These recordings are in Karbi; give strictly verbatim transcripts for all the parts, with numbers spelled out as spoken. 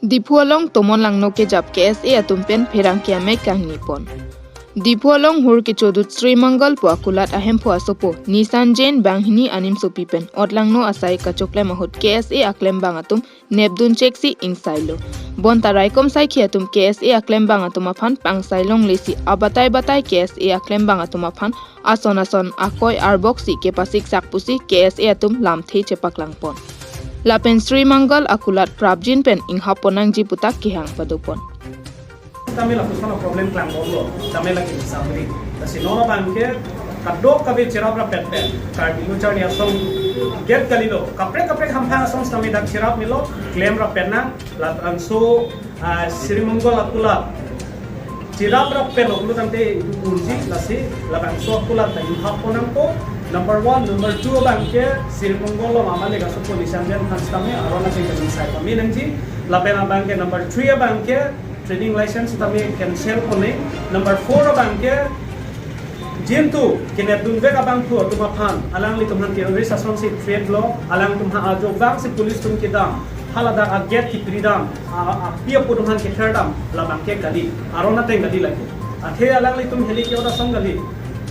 Diphu along tomon langno kejap K S A atum pen pherangke amei kangni pon. Diphu along hur kechodut Sri Mangal pu akulat ahemphu asopo Nishan Jain banghini animsopi pen otlangno asai kachoklem ahut K S A aklembang atum nepdun cheksi ingsailo. Bonta raikom saikhi atum K S A aklembang atum aphan pangsai longlesi abatai batai K S A aklembang atum aphan ason ason akoi arboksi kepasiksak pusi K S A atum lamthe chepaklangpon. Lapen Sri Mangal akulat prapjin pen inghap pon nangji puta kehang padopon. Tame lapuson a-problem klangbomlo, tame lake samri. Lasi non abangke kadokave cherap rapet pen Karbi Lo Charli Asong gate kalilo, kaprek kaprek hamphang asong tame dak cherap melo, klem rapet nang, labangso, ah, Sri Mangal akulat cherap rapetlo pulo tangte itum unji, lasi labangso akulat ta inghap pon nangpo. Number one, number two abangke Sri Mangal along amane kasopo Nishan Jain aphan tame aron ateng kaminsai pame nangji. Lapen abangke number three abangke trading license tame cancel pon nang. Number four abangke jintu kenepdunvek abangphu atum aphan alanglitum aphan terrorist asonsi threat lo, alangtum aphan ajo vangsi police atum kedam, haladak a-gate kipridam, a, a, api apo atum aphan ketherdam, labangke kali, aron ateng kali lake. Athe alanglitum heli ke-ot asong kali.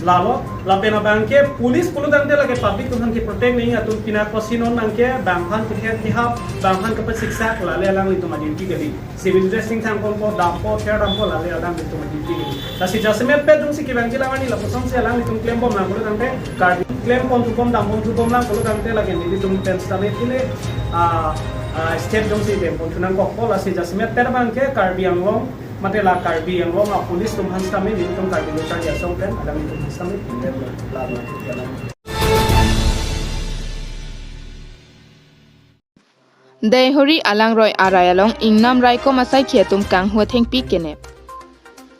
Lalo, lapen abangke police pulo tangte lake public atum aphan ke-protect nangji atum, pina kosi non abangke bang aphan kether kehap, bang aphan kepasiksak, lale alanglitum a-duty kali. Civil dress ingthang ponpo, dampo, therdampo, lale alanglitum a-duty kali. Lasi jasemet pet jongsi kevangji lang arni lapusonsi alanglitum klembom nang pulo tangte, Karbi klem pon thubom, dam pon thubom lang pulo tangte lake nelitum pen tame pule, ah, ah, step jongsi dem pon thu nangkokpo. Lasi jasemet pet abangke Karbi Anglong, mate la Karbi Anglong a-police atum aphan tame nelitum Karbi Lo Charli Asong pen alanglitum aphan tame pindem la la. Deihori Alangroi arai along ingnam raikom asaikhi atum kanghu athengpi kenep.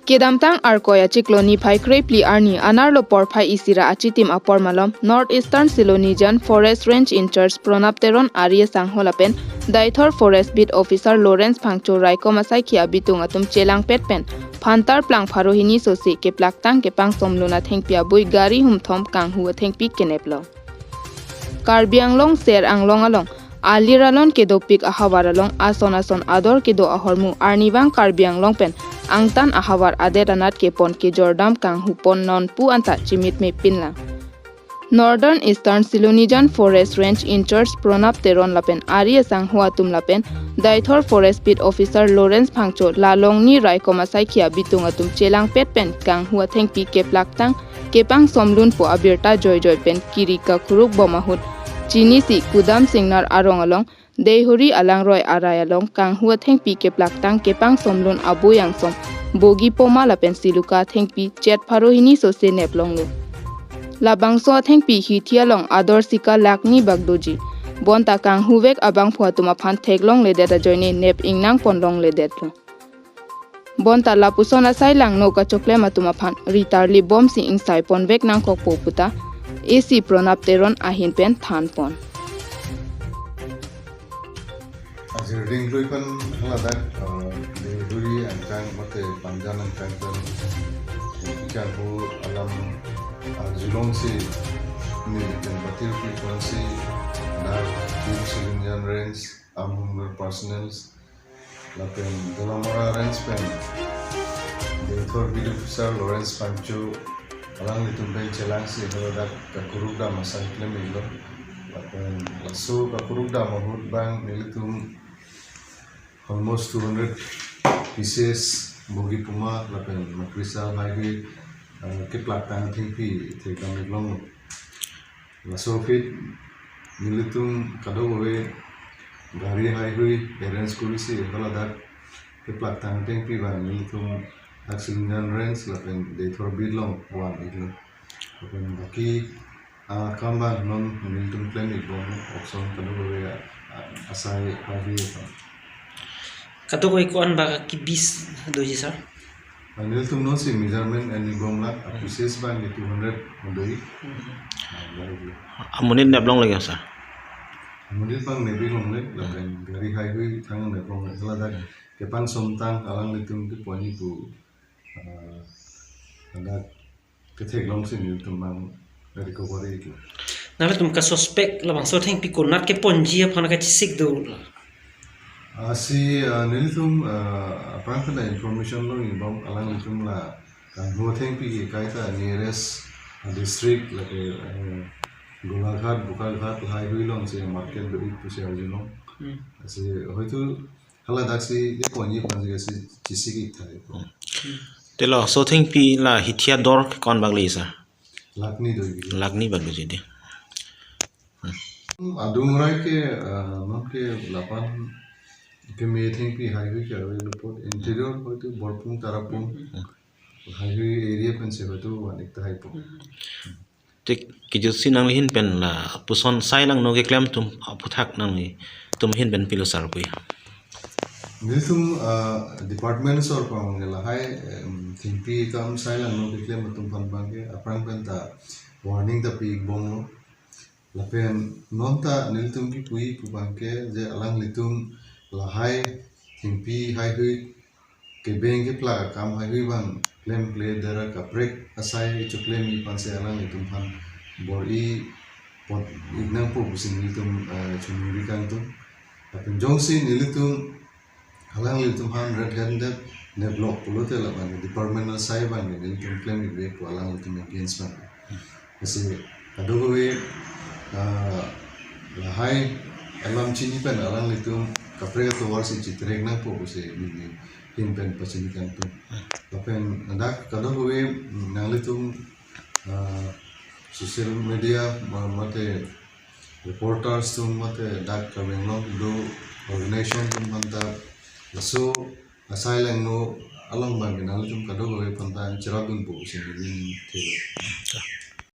Kedamtang Arkoi achiklo niphai krephli arni anerlo porphai isi ra achitim apor malom North Eastern Silonijan Forest Range in-charge Pranab Teron ari asangho lapen Deithor Forest Beat Officer Lawrence Phangcho raikom asaikhi abitung atum chelangpet pen phantar plang pharo hini sose keplaktang kepangsomlun athengpi abui gari humthom kanghu athengpi keneplo. Karbi Anglong Ser Anglong along alir alon kedopik ahavar along ason ason ador kedo ahormu arnivang Karbi Anglong pen angtan ahavar adet anat kepon kejordam kanghu pon nonpu anta chimitme pinlang. Northern Eastern Silonijan Forest Range in-charge Pranab Teron lapen ari asangho atum lapen Deithor Forest Beat Officer Lawrence Phangcho la longni raikom asaikhi abitung atum chelangpet pen kanghu athengpi keplaktang kepangsomlunpo abirta joijoi pen kiri kakuruk bom ahut chinisi Kudam Singnar arong along Deihori Alangroi arai along kanghu athengpi keplaktang kepangsomlun abui angsom Bogi Poma lapen Siluka athengpi chet pharo hini sose neplonglo. Labangso athengpi hithi along ador sika lakh ni bak doji. Bonta kanghuvek abangphu atum aphan theklongledet ajoine nep ingnang ponlongledetlo. Bonta lapuson asai langno kachoklem atum aphan ritarli bomsi ingsai ponvek nangkokpo puta A C Pranab Teron ahin pen thanpon. Ajir ding lui pen haladak, eh, Deihori angkang mate Pangjan angkang pen kanghu alam, eh, arjulongsi nelitum patir frequency dak Team Silonijan Range, Armed Personnel, lapen Dolamara Range pen Deithor Beat Officer Lawrence Phangcho alanglitum pen chelangsi haladak kakuruk dam asai klem iklo. Lapen laso kakuruk dam ahut bang nelitum almost two hundred pieces Bogi Poma lapen Makrisal Highway, eh, keplaktang athengpi thekdam iklonglo. Laso aphi nelitum kadokave gari haihui arrange korisi haladak keplaktang athengpi bang nelitum dak Silonijan Range lapen Deithor Beat along van iklo. Lapen baki, ah, kam bang non nelitum klem ikbom, option kadokave, ah, asai pagi apa. Kadokave ko-an bak kibis doji, sir? Ah, nelitum nonsi measurement en ikbom la, ah, pieces bang ke two hundred doji. Hmm. Ah, baru dia. Amonit neplongle, sir? Amonit bang nep iklongle, lapen gari haihui thang neplongle. Haladak kepangsomtang alanglitum ti poni pu, ah, haladak ketheklongsi nelitum bang recovery iklo. Nanglitum kasuspect labangso athengpi konat keponji aphan kachesik dolang? Lasi, ah, nelitum, ah, aphrang kena information longji bom alanglitum la kanghu thengpi ke kaita nearest, ah, district lake, eh, Golaghat, Bokajan lahai hui alongsi market do-ik pusi arjulong. Hmm. Lasi hoitu hala daksi ye ponji ponji si chisi ki thai. Hmm. Te laso thengpi la hithi ador ke konbak le sir? Lakh ni do-ik. Lakh ni bak do-ik di. Adung rai ke, ah, non ke lapen keme thengpi haihui ke ave lupot interior hoitu Borpung Tarapung. Hmm. Haihui area pensi hoitu van-ik tahai po. Te kejut si nangli ahin pen lapuson sai langno keklem atum aphuthak nanglitum ahin pen pilo sir pu? Nelitum, ah, department sor pang lahai, em, thengpi kam sai langno keklem atum aphan abang ke aphrang pen ta warning ta pi-ik bomlo. Lapen non ta nelitum kipuji pu abang ke je alanglitum lahai thengpi haihui kebeng keplak akam haihui abang klemkle dera kaprek asai choklemji aphansi alanglitum aphan bor-i pon-ik nangpo pusi nelitum, eh, choningri kangtung. Lapen jongsi nelitum alanglitum aphan red handed neblok pulote labang department asai abang nelitum klem-ik pu alanglitum against abang. Lasi kadokave, ah, lahai alam chini pen alanglitum kaprek atovar si chitrek nangpo pusi neli ahin pen pachini kangtung. Lapen dak kadokave, mm, nanglitum, ah, social media ma-, mate reporters atum mate dak Karbi Anglong do organization atum aphan ta laso asai langno along abang ke nanglitum kadokave aphan ta cherapdunpo pusi neli thelo.